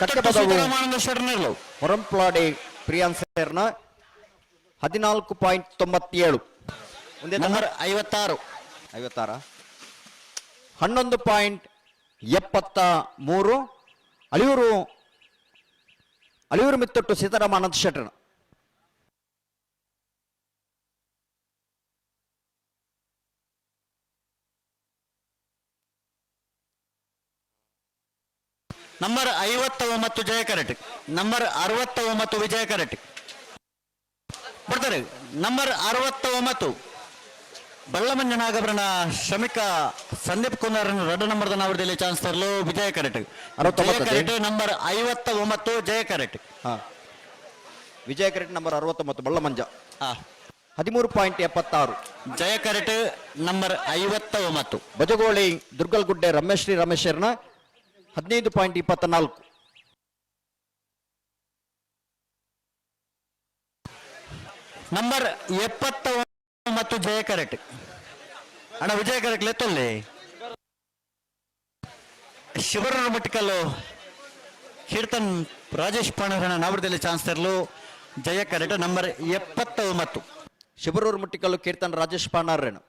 ಕಟ್ಟೆಪದವು. ಸೀತಾರಾಮಾನಂದ ಶೆಟ್ನರ್ಲು. ಹೊರಂಪ್ಲಾಡಿ ಪ್ರಿಯಾನ್ಸರ್ನ 14.97. ಒಂದೇ. ನಂಬರ್ 56. 56. 11.73, ಅಳಿಯೂರು ಅಳಿಯೂರು ಮಿತ್ತೊಟ್ಟು ಸೀತಾರಾಮ ಅನಂತ ಶೆಟ್ಟರ್. ನಂಬರ್ 59 ಜಯ ಕರೆಟ್. ನಂಬರ್ 69 ವಿಜಯ ಕರೆಟ್ ಬರ್ತಾರೆ. ನಂಬರ್ 69 ಬಳ್ಳಮಂಜ ನಾಗಭರಣ ಶ್ರಮಿಕ ಸಂದೀಪ್ ಕುಮಾರ್ 2 ನಂಬರ್ದ ನಾವರದಲ್ಲಿ ಚಾನ್ಸ್ ತರಲು ವಿಜಯ ಕರೆಟ್. 69. ಕರೆಟ್, ನಂಬರ್ 59 ಜಯ ಕರೆಟ್. ಹಾ, ವಿಜಯ ಕರೆಟ್, ನಂಬರ್ 69, ಬಳ್ಳಮಂಜ. ಹಾ. 13.76. ಜಯ ಕರೆಟ್, ನಂಬರ್ 59. ಬಜಗೋಳಿ ದುರ್ಗಲ್ಗುಡ್ಡೆ ರಮೇಶ್ರೀ ರಮೇಶರ್ನ 15.24. ನಂಬರ್ 79 ಜಯ ಕರೆಟ್. ಅಣ್ಣ, ವಿಜಯ ಕರೆಟ್ ಲೆತ್ತಲ್ಲಿ. ಶಿವರೂರು ಮಟ್ಟಿಕಲ್ಲು ಕೀರ್ತನ್ ರಾಜೇಶ್ ಪಾಣರಣ ನಾವರದಲ್ಲಿ ಚಾನ್ಸ್ ತರಲು ಜಯ ಕರೆಟ್, ನಂಬರ್ 79. ಶಿಬರೂರು ಮುಟ್ಟಿಕಲ್ಲು ಕೀರ್ತನ್ ರಾಜೇಶ್ ಪಾಣಾರ್ರೇನು.